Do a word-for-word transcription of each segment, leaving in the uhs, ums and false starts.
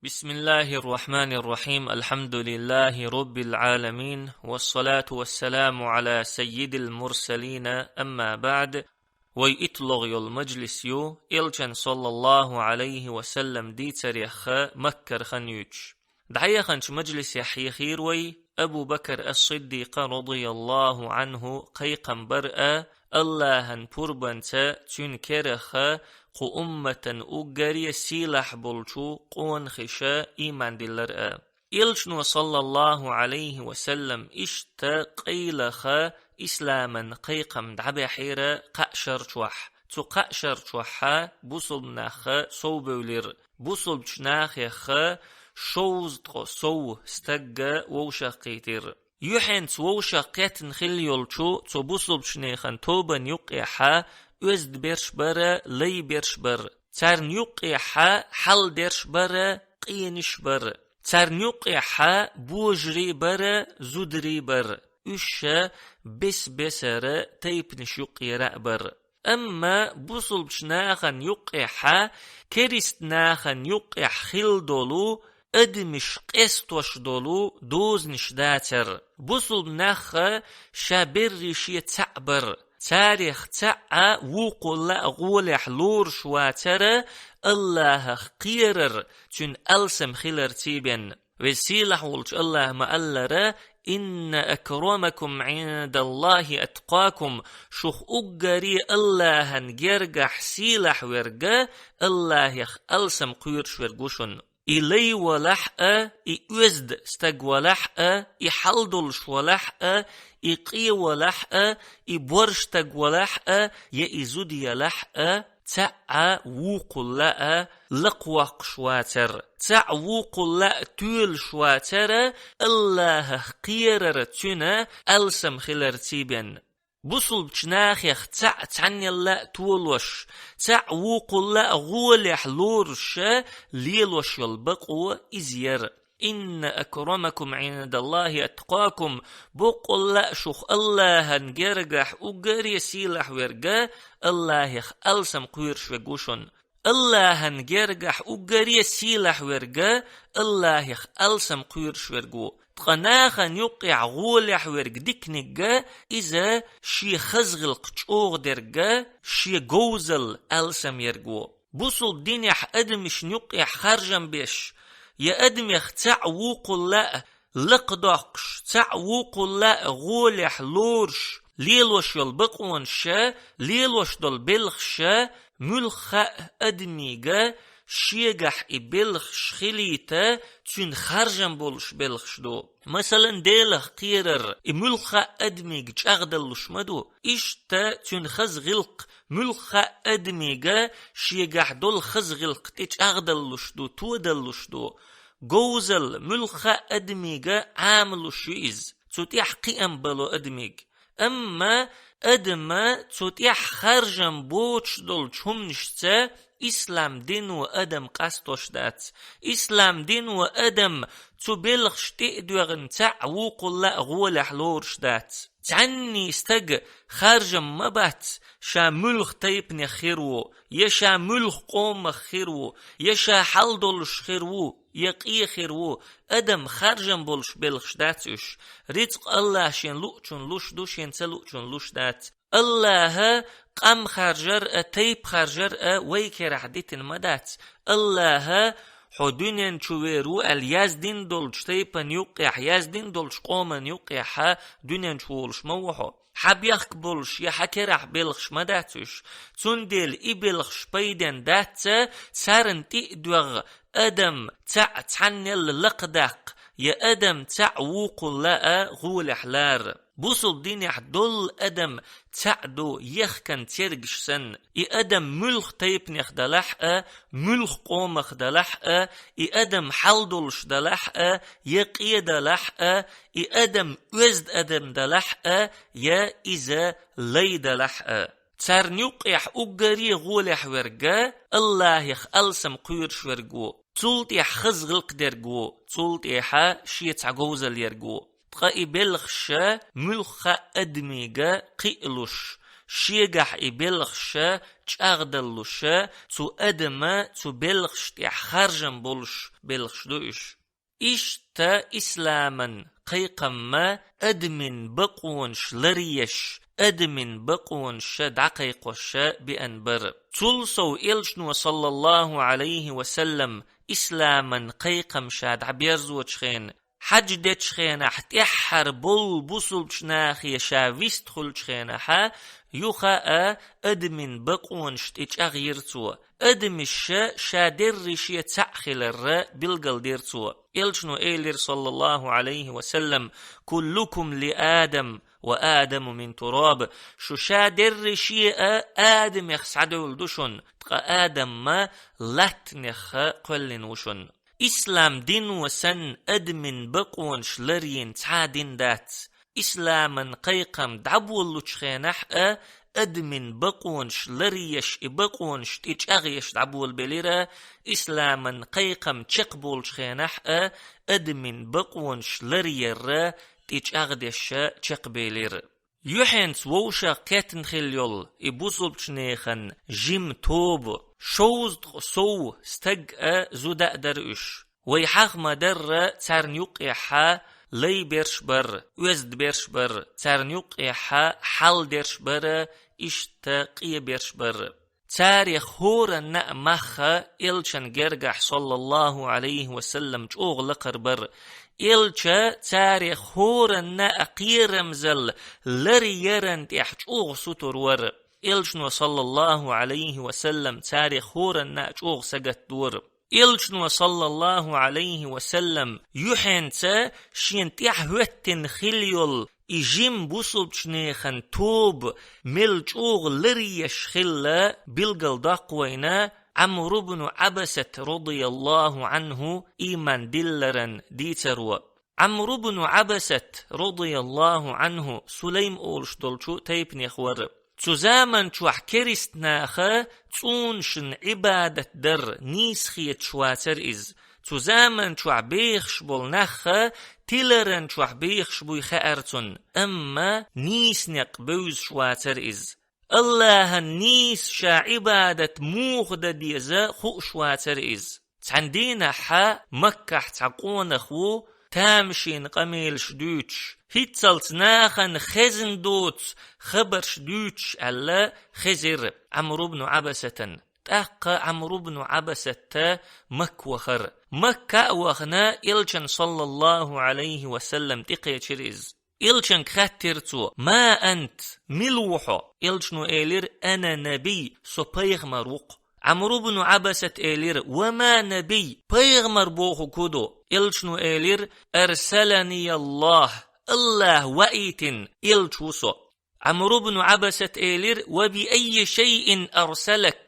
بسم الله الرحمن الرحيم. الحمد لله رب العالمين. والصلاة والسلام على سيد المرسلين. أما بعد. Вай итлагӀа йола мажлис ю, Элчан, саллаллахӀу Ӏалайхи ва саллам, дийцарех Маккара хан юьйцуш. ДӀаяханчу мажлисехь хьехийра вай Абу Бакр ас-Сиддикъа, радияллахӀу Ӏанху, кхайкхам бар а, АллахӀан пурбанца цуьнан кераха кху умматан уггаре сийлахь болчу къонахаша ийман диллар а. Элчано, саллаллахӀу Ӏалайхи ва саллам, иштта къайлаха исламан кхайкхам дӀабаьхьира кхаа шар чохь. Цу кхаа шар чохьа бусулба нахха совбевлира. Бусулбачу нахехха шовзткъа сов стагга вовшахкхийтира. Юьхьанца вовшахкхеттина хилла йолчу цу бусулбачу нехан тобанна юккъехьа оьзда берш бара, лай берш бара. Царна юккъехьа хьал дерш бара, къенаш бара. Царна юккъехьа божарий бара, зударий бара. Уьш бес-бесара тайпанаш юккъера а бара. Амма бусулбачу нахана юккъехьа, керист нахана юккъехь хилла долу, адамаш къестош долу дозанаш дацара. Бусулба нахха ша берриш а цхьаъ бара. Царех цхьаъ вукхул а гӀолехь лоруш вацара, АллахӀах кхерар цуьнан алсам хиларций бен. Веза сийлахь волчу АллахӀа ма-аллара: «Инна акрамакум Ӏиндаллахи аткъакум», шух уггаре АллахӀан гергахь сийлахь верг, АллахӀах алсам кхоьруш верг ву шуна. И лай валахь а, и оьзда стаг валахь а, и хьал долуш валахь а, и къе валахь а, и борша стаг валахь а, я и зуда ялахь а, цхьаъ вукхул а лакхавоккхуш вацара. Цхьаъ вукхул а тоьлуш вацара, АллахӀах кхерар цуьнан алсам хиларций бен. Бусулбачу нахех цхьаъ цхьаннел а толуш, цхьаъ вукхул а гӀолехь лоруш а лелош йолу бакъо иза яра. «Инна акрамакум Ӏиндаллахи аткъакум», боккъал а шух АллахӀан гергахь уггаре сийлахь верг, АллахӀах алсам кхоьруш верг ву шуна. АллахӀан гергахь уггаре сийлахь верг, АллахӀах алсам кхоьруш верг ву. Ткъа нахана юккъехь гӀолехь верг диканиг, иза шен хаза гӀиллакх чӀогӀа дерг, шен говзалла алсам ерг ву. Бусулба динехь адамашна юккъехь харжам беш, я адамех цхьаъ вукхул а лакхадоккхуш, цхьаъ вукхул а гӀолехь лоруш лелош йолу бакъонаш а, лелош долу белхаш а, муьлхха а адамига шегахь и белхаш хилийта, цуьнан харжам болуш белхаш ду. Масалан, Делах кхерар, и муьлхха а адамига чӀагӀдаллуш ма ду. Иштта цуьнан хаза гӀиллакх муьлхха а адамига шегахь долу хаза гӀиллакх тӀе чӀагӀдаллуш ду, тодаллуш ду. Говзалла муьлхха а адамига Ӏамалуш ю иза. Цу тӀехь кхиам бало адамиг. Амма адама цу тӀехь харжам боцуш долчу хӀуманашца ислам дино адам къастош дац. Ислам дино адам цу белхаш тӀе а доьгӀна цхьаъ вукхул а гӀолехь лоруш дац. Цхьанний стаг харжам ма бац, ша муьлха тайпанех хир ву, я ша муьлха къомах хир ву, я ша хьал долуш хир ву, я къе хир ву, адам харжам болуш белхаш дац уьш. Рицкъ АллахӀа шен луучунна луш ду, шен ца луучунна луш дац. АллахӀа къам харжар а, тайпа харжар а вай керахь дитина ма дац. АллахӀа хьо дуьнен чу вер ву аьлла яздина долчу тайпан юккъехь, яздина долчу къоман юккъехьа дуьнен чу волуш ма ву хьо. Хьан бехк болуш я хьан керахь белхаш ма дац уьш. Цундела и белхаш пайден дац, царна тӀе а доьгӀа адам цхьаъ цхьаннел лакхадаккха, я адам цхьаъ вукхул а гӀолехь лара. Бусулба динехь долу адам цхьаъ ду, ехкан цергаш санна. И адам муьлха тайпанех далахь а, муьлха къомах далахь а, и адам хьал долуш далахь а, я къе далахь а, и адам оьзда адам далахь а, я иза лай далахь а. Царна юккъехь уггаре гӀолехь верг АллахӀах алсам кхоьруш верг ву. Цул тӀехь хаза гӀиллакх дерг ву, цул тӀехьа шен цхьа говзалла ерг ву. Ткъа и белхаша муьлхха а адамига кхиалуш, Шегахь и белхаш чӀагӀдаллуш, цу адама цу белхаш тӀехь харжам болуш белхаш ду уьш. Иштта исламан кхайкхам адамийн бакъонаш ларъеш, адамийн бакъонаш дӀакхайкхош беана бара. Цул сов элчано, саллаллаху Ӏалайхи ва саллам, исламан кхайкхам ша дӀаберзочу хенахь, хьаьж дечу хенахь, тӀаьххьара болу бусулбачу нахе ша вистхуьлучу хенахь, юха а адамийн бакъонаш тӀе чӀагӀйира цо. Адамаш ша дерриге цхьаъ хилар билгалдира цо. Элчано элира, саллаллаху Ӏалайхи ва саллам: «Куллукум ли Адам, ва Адаму мин тураб». Шу ша дерриге а Адамех схьадевлла ду шуна, ткъа Адам латтанех кхоьллина ву шуна. Ислам дино санна адамийн бакъонаш ларйина цхьа а дин дац. Исламан кхайкхам дӀаболлучу хенахь а адамийн бакъонаш ларъеш, и бакъонаш тӀе чӀагӀъеш дӀаболабелира, исламан кхайкхам чекхболучу хенахь а адамийн бакъонаш ларъяр тӀе чӀагӀдеш чекхбелира. Юьхьенца вовшах кхеттина хилла йолу и бусулбачу нехан жима тоба, шовзткъа сов стаг а, зуда а дара уьш. Вай хьаха ма-дарра, царна юккъехь лай берш бара, оьзда берш бара, царна юккъехь хьал дерш бара, иштта къе берш бара. Царех хӀоранна а мах элчан гергахь, саллаллаху Ӏалайхи ва саллам, чӀогӀа лакхара бара. Элча царех хӀоранна а кхерамзалла ларъяран тӀехь чӀогӀа сутур вара. Элчано, саллаллаху Ӏалайхи ва саллам, царех хӀоранна а чӀогӀа сагатдора. Элчано, саллаллаху Ӏалайхи ва саллам, юьхьенца шена тӀаьхьахӀоьттина хилла йолу и жима бусулбачу нехан тоба мел чӀогӀа ларъеш хилла билгалдоккху вайна Ӏамр ибн Ӏабасат, радияллаху Ӏанху, ийман дилларан дийцаро. Ӏамр ибн Ӏабасат, радияллаху Ӏанху, Сулайм олуш долчу тайпанех вара. Цу заман чохь керист наха цӀунашна Ӏибадат дар нийса хеташ вацара иза. Цу заман чохь бехаш болу нахха тиларан чохь бехаш буй хаьара цунна, амма нийса некъ бевзаш вацара иза. Аллахьан нийса ша Ӏибадат муха дан деза хууш вацара иза. Цхьана дийнахь Маккахь цхьа къонах ву, тамашийна къамелаш дуьйцуш, хӀинццалц нахана хезна доцу хабарш дуьйцуш аьлла, хезира Ӏамр ибн Ӏабасатан. ТӀаккха Ӏамр ибн Ӏабасатта Макка вахара. Макка а вахана, элчан, саллаллаху Ӏалайхи ва саллам, тӀекхечира иза. Элчанга хаьттира цо: «Ма ант? Мила ву хьо?» Элчано элира: «Ана набий, со пайхамар ву-кх». Ӏамр ибн Ӏабасат элира: «Ва ма набий? Пайхамар бохург хӀун ду?» Элчано элира: «Арсалани Аллах, Аллах ваийтина элча ву со». Ӏамр ибн Ӏабасат элира: «Ва би аййи шайин арсалак?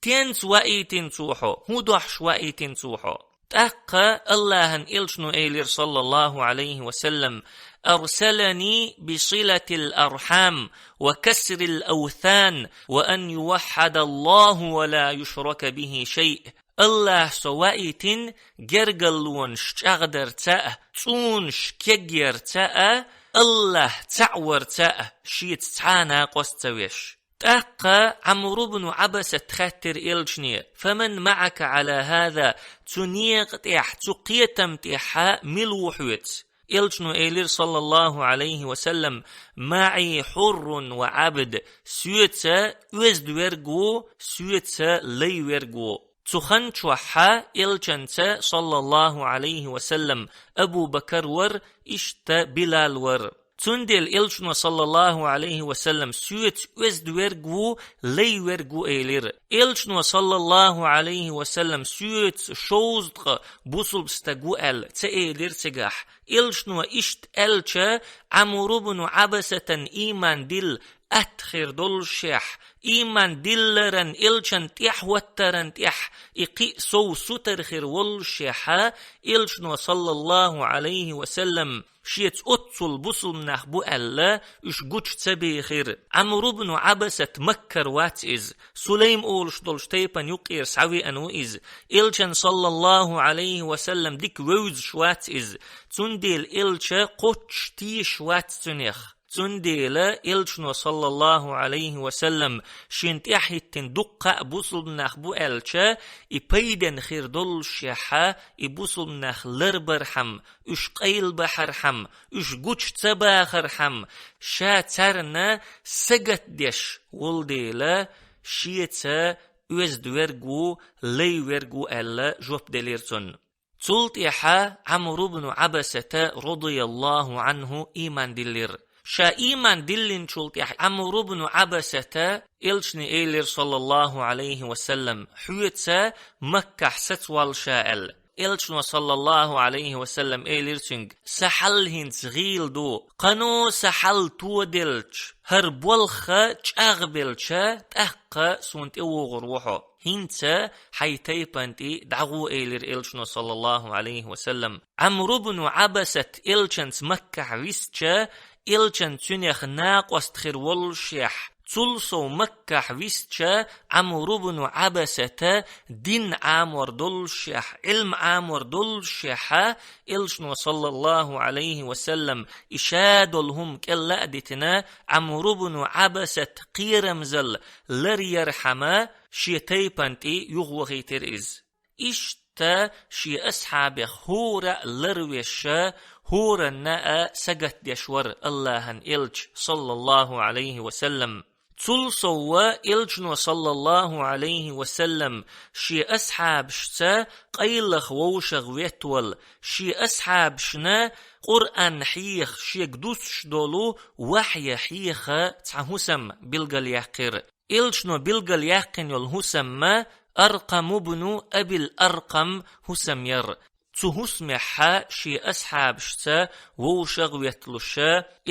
Тенца ваийтина цо хьо? ХӀун дохьуш ваийтина цо хьо?» ТӀаккха Аллахьан элчано элира, саллаллаху Ӏалайхи ва саллам: «Арсалани би силатил архьам ва касрил авсан ва ан юваххадаллаху ва ла юшрака бихи шай». Аллах со ваийтина гергарлонаш чӀагӀдарца а, цӀунаш кегъярца а, Аллах цхьаъ варца а, шеца цхьа а накъост ца веш. ТӀаккха Ӏамр ибн Ӏабасат хаьттира элчане: «Фаман маӀака Ӏала хаза? Цу некъа тӀехь, цу кхетам тӀехь мила ву хьоьца?» Элчано элира, саллаллаху Ӏалайхи ва саллам: «МаӀи хьуррун ва Ӏабд, соьца оьзда верг ву, соьца лай верг ву». Цу хан чохь элчанца, саллаллаху Ӏалайхи ва саллам, Абу Бакар вара, иштта Билал вара. Цундела элчано, саллаллаху Ӏалайхи ва саллам, соьца оьзда верг ву, лай верг ву элира. Элчано, саллаллаху Ӏалайхи ва саллам, соьца шовзткъа бусулба стаг ву аьлла ца элира цигахь. Элчано иштта аьлча, Ӏамр ибн Ӏабасатан ийман дилла атта хир доллушехь, ийман дилларан, элчан тӀаьхьахӀоттаран тӀехь и кхин а сов сутара хир воллушехь, элчано, саллаллаху Ӏалайхи ва саллам, шеца оццул бусулба нах бу аьлла, уьш гучу ца бехира. Ӏамр ибн Ӏабасат Маккара вац иза. Сулайм олуш долчу тайпана юккъера схьавеана ву иза. Элчан, саллаллаху Ӏалайхи ва саллам, дика вевзаш вац иза. Цундела элча кхоччуш тешаш вац цуьнех. Цундела Элчано, саллаллаху Ӏалайхи ва саллам, шен тӀехьиттина дуккха а бусулба нах бу аьлча, и пайденна хир доллушехьа, и бусулба нах ларбархьама, уьш къайлабахьархьама, уьш гуча ца бахархьама, ша царна сагатдеш волу дела, шеца оьзда верг ву, лай верг ву аьлла, жоп делира цунна. Цул тӀаьхьа Ӏамру бну Ӏабасата, радияллаху Ӏанху, ийман диллира. Ша ийман диллинчул тӀаьхьа Ӏамру бну Ӏабасата Элчане элира, саллаллаху Ӏалайхи ва саллам, хьоьца Маккахь сацаволла ша аьлла. Элчано, саллаллаху Ӏалайхи ва саллам, элира цуьнга: «Сан хьал хӀинца гӀийла ду. Кхано сан хьал тоделча, хӀара болх чӀагӀбелча, тӀаккха суна тӀевогӀур ву хьо. ХӀинца хьайн тайпана тӀе дӀагӀо», — элира Элчано, саллаллаху Ӏалайхи ва саллам. Ӏамру бну Ӏабасат Элчанца Маккахь висча, Элчан цуьнах накъост хир воллушехь, цул сов Маккахь висча, Ӏамру бну Ӏабасата дин Ӏамор доллушехь, Ӏилма Ӏамор доллушехьа, Элчано, саллаллаху Ӏалайхи ва саллам, и ша долу хӀума кӀелла а дитина, Ӏамру бну Ӏабасат кхерамзалла ларъярхьама, шен тайпана тӀе юхавахийтира иза. Иштта шен асхьабех хӀора а ларвеш, хӀоранна а сагатдеш вара Аллахьан Элча, саллаллаху Ӏалайхи ва саллам. Цул совгӀа Элчано, саллаллаху Ӏалайхи ва саллам, шен асхьабашца къайлаха вовшахветтавала, шен асхьабашна Къуръан хьеха, шега дуссуш долу вахьйа хьеха цхьа хӀусам билгалъяьккхира. Элчано билгалъяьккхина йолу хӀусам-м Аркъам бну Абил Аркъам хӀусам яра. Цу хӀусамехьа шен асхьабашца вовшахветталуш,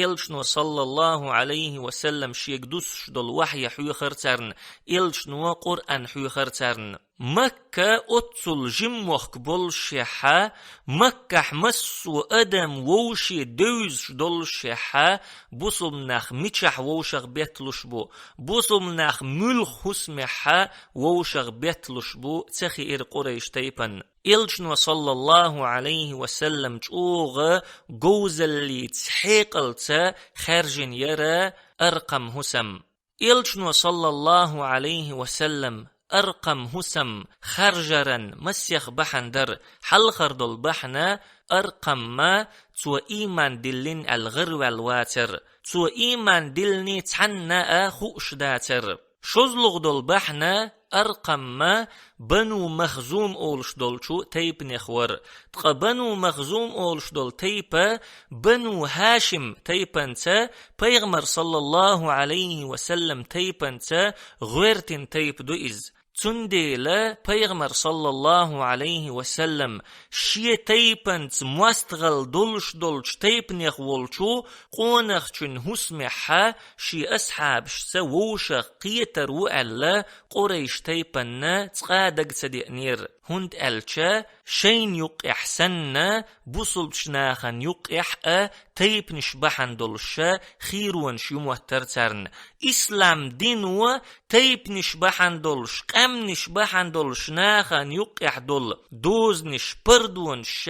Элчано, саллаллаху Ӏалайхи ва саллам, шега дуссуш долу вахьйа хьоьхара царна, Элчано Къуръан хьоьхара царна. Макка оццул жима мохк боллушехьа, Маккахь массо а адам вовше девзаш доллушехьа, бусулба нах мичахь вовшахбетталуш бу, бусулба нах муьлха хӀусамехьа вовшахбетталуш бу, ца хиира Къурайш тайпана. Элчано, саллаллаху Ӏалайхи ва саллам, чӀогӀа говзаллица, хьекъалца хаьржина яра Аркъам хӀусам. Элчано, саллаллаху Ӏалайхи ва саллам, Аркъам хӀусам харжаран масех бахьана дара. Хьалхара долу бахьана Аркъам-м цо ийман диллина аьлла гӀараваьлла вацара. Цо ийман диллиний цхьанна а хууш дацара. ШозлагӀа долу бахьана Аркъам-м Бану Махзум олуш долчу тайпанех вара. Ткъа Бану Махзум олуш долу тайпа Бану ХӀашим тайпанца, пайхамар, саллаллаху Ӏалайхи ва саллам, тайпанца гӀоьртина тайпа ду иза. Цундела пайхамар, саллаллаху Ӏалайхи ва саллам, шен тайпанца мостагӀалла долуш долчу тайпанех волчу къонахчун хӀусамехьа шен асхьабашца вовшах кхетар ву аьлла, Къурайш тайпанна цкъа а дага ца деанера, хӀунда аьлча шайна юккъехь санна, бусулбачу нахана юккъехь а тайпанаш бахьана долуш хийронаш юмоттара царна. Ислам дино тайпанаш бахьана долуш, къаьмнаш бахьана долуш нахана юккъехь долу дозанаш, пардонаш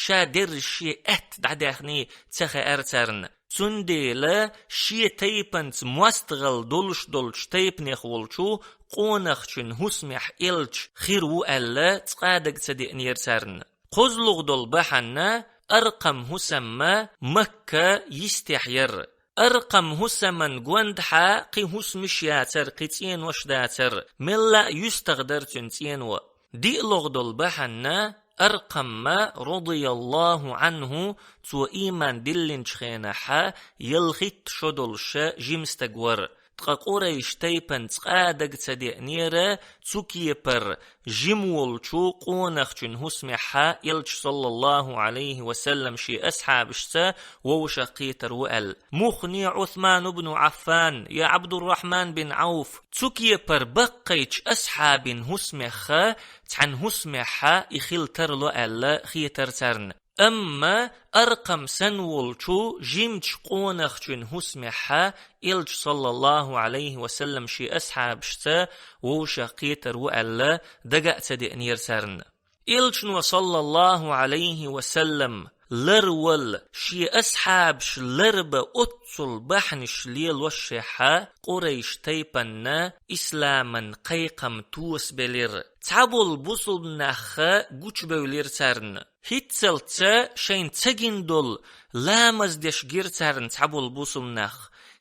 ша дерриш шен аьтта дӀадаьхний ца хаьара царна. Цундела шен тайпанца мостагӀалла долуш долчу тайпанех волчу къонахчун хӀусамехь элча хир ву аьлла, цкъа а дага ца деанера царна. КхозлагӀа долу бахьана Аркъам хӀусам-м Макка йистехь яра. Аркъам хӀусаман гондахьа кхин хӀусамаш яцара, кхин цӀенош дацара, мелла а юьстагӀа дара цуьнан цӀено. ДиълагӀа долу бахьана Аркъам-м, радияллаху Ӏанху, цо ийман диллинчу хенахьа ялхитта шо долуш жима стаг вара. Ткъа Къурайш тайпанна цкъа а дага ца деанера, цу кепара жима волчу къонахчун хӀусамехьа элча, саллаллаху Ӏалайхи ва саллам, шен асхьабашца вовшах кхетар ву аьлла. Муххале Ӏусман ибн Ӏаффан я Ӏабдуррахьман бин Ӏауф, цу кепара баккхийчу асхьабийн хӀусамехха цхьана хӀусамехьа и хила тарло аьлла хетара царна. Амма Аркъам санна волчу жимачу къонахчун хӀусамехьа элча, саллаллаху Ӏалайхи ва саллам, шен асхьабашца вовшах кхетар ву аьлла дага а ца деанера царна. Элчано, саллаллаху Ӏалайхи ва саллам, ларвала, шен асхьабаш ларбан оццул бахьанаш лелошехьа, Къурайш тайпанна исламан кхайкхам тосабелира. Цхьаболу бусулба нахха гучубевлира царна. ХӀинццалц шайна ца гина долу ламаз деш гира царна цхьаболу бусулба нах.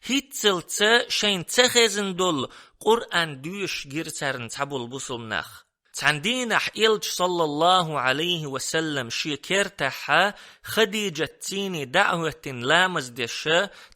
ХӀинццалц шайна ца хезна долу Къуръан доьшуш гира царна цхьаболу бусулба нах. Цхьана дийнахь Элча, саллаллаху Ӏалайхи ва саллам, шен кертахьа Хадижат цӀийне дӀа а хӀоьттина ламаз деш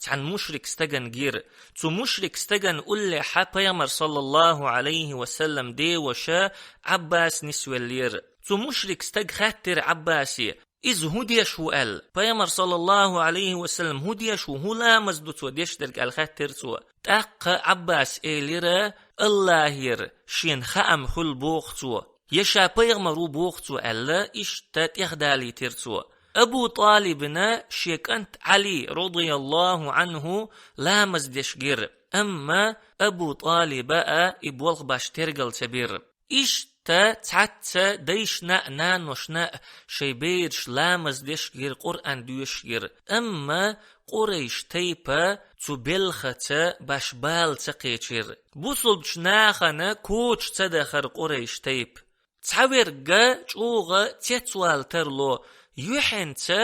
цхьана мушрик стагана гира. Цу мушрик стагана уллехьа Пайхамар, саллаллаху Ӏалайхи ва саллам, деваша Ӏаббас нисвеллера. Цу мушрик стага хаьттира Ӏаббасе, иза хӀун деш ву аьлла. Пайхамар, саллаллаху Ӏалайхи ва саллам, хӀун деш ву, хӀун ламаз ду цо деш дерг аьлла хаьттира цо. ТӀаккха Ӏаббас элира: «Аллахьера шена хаам хуьлу», — боху цо. «Я ша пайхамар ву», — боху цо аьлла, иштта тӀехдалийтира цо. Абу ТӀалибна шен кӀант Ӏали, радияллаху Ӏанху, ламаз деш гира. Амма Абу ТӀалиба а и болх баш тергал ца бира. Иштта цхьацца дайшна а, наношна а шайн бераш ламаз деш гира, Къуръан доьшуш гира. Амма Къурайш тайпа цу белхаца баш бала ца кхечира. Бусулбачу нахана коча ца дахара Къурайш тайпа. Цхьаверг чӀогӀа цецвала тарло, юьхьанца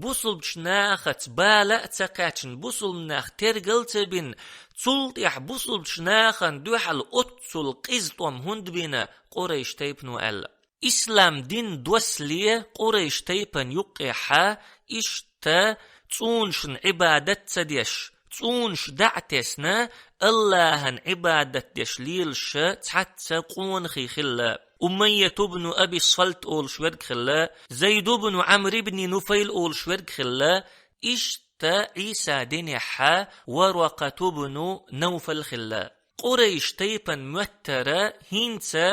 бусулбачу нахаца бала а ца кхаьчна, бусулба нах тергал а ца бина, цул тӀаьхьа бусулбачу нахана дуьхьал оццул къиза тӀом хӀунда бина Къурайш тайпано аьлла. Ислам дин доссале Къурайш тайпан юккъехьа иштта цӀунашна Ӏибадат ца деш, цӀунаш дӀа а тесна, Аллахьан Ӏибадат деш лелаш цхьацца къонахий хилла. Умайят ибн Аби Салт олуш верг хилла, Зайд ибн Ӏамр ибн Нуфайл олуш верг хилла, иштта Ӏийса динехьа Варакъат ибн Навфал хилла. Къурайш тайпан моьттара хӀинца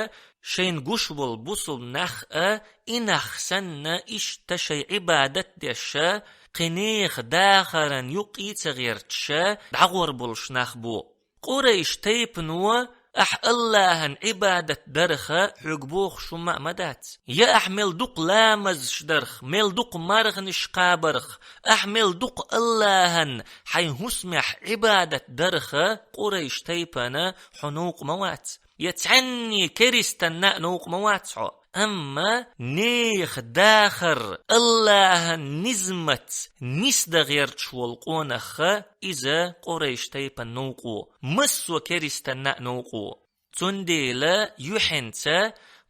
шайна гуш болу бусулба нах а, и нах санна, иштта шайн Ӏибадат деш а, кхин нехан дахаран юккъе а ца гӀерташ а, дӀагӀор болуш нах бу. Къурайш тайпано: «Ахь Аллахьан Ӏибадат дарх хьоьга бохуш хӀумма а ма дац. Я ахь мел дукха ламазаш дарх, мел дукха марханаш кхабарх, ахь мел дукха Аллахьан хьайн хӀусамехь Ӏибадат дарх Къурайш тайпана хьо новкъа ма вац. Я цхьанне керистанна а новкъа ма вац хьо». Амма нехан дахар Аллахьан низамаца нисдан гӀерташ волу къонах а, иза Къурайш тайпан новкъа ву, массо а керистанна а новкъа ву. Цундела юьхьанца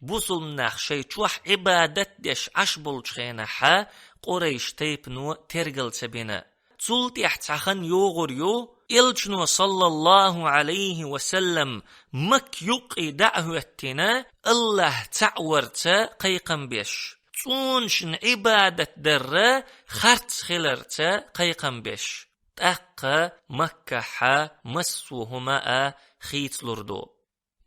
бусулба нах шайн чохь Ӏибадат деш Ӏаш болчу хенахьа Къурайш тайпано тергал ца бина. Цул тӀаьхьа цхьа хан йогӀур ю, Элчано, саллаллаху Ӏалайхи ва саллам, Макка юккъе дӀа а хӀоьттина, Аллахь цхьаъ варца кхайкхам беш, цӀунашна Ӏибадат дарра харц хиларца кхайкхам беш. ТӀаккха Маккахьа массо а хӀума а хийцалур ду.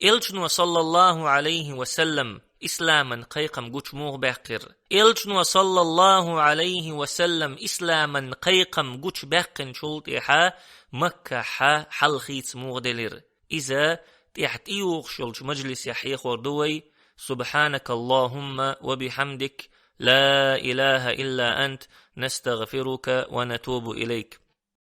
Элчано, саллаллаху Ӏалайхи ва саллам, исламан кхайкхам гучу муха баьккхира? Элчано, саллаллаху Ӏалайхи ва саллам, исламан кхайкхам гучу баьккхинчул тӀаьхьа Маккахьа хьал хийца муха делира? Иза тӀаьхьа тӀейогӀуш йолчу мажлисехь хьехор ду вай. سبحانك اللهم وبحمدك، لا إله إلا أنت، نستغفرك ونتوب إليك.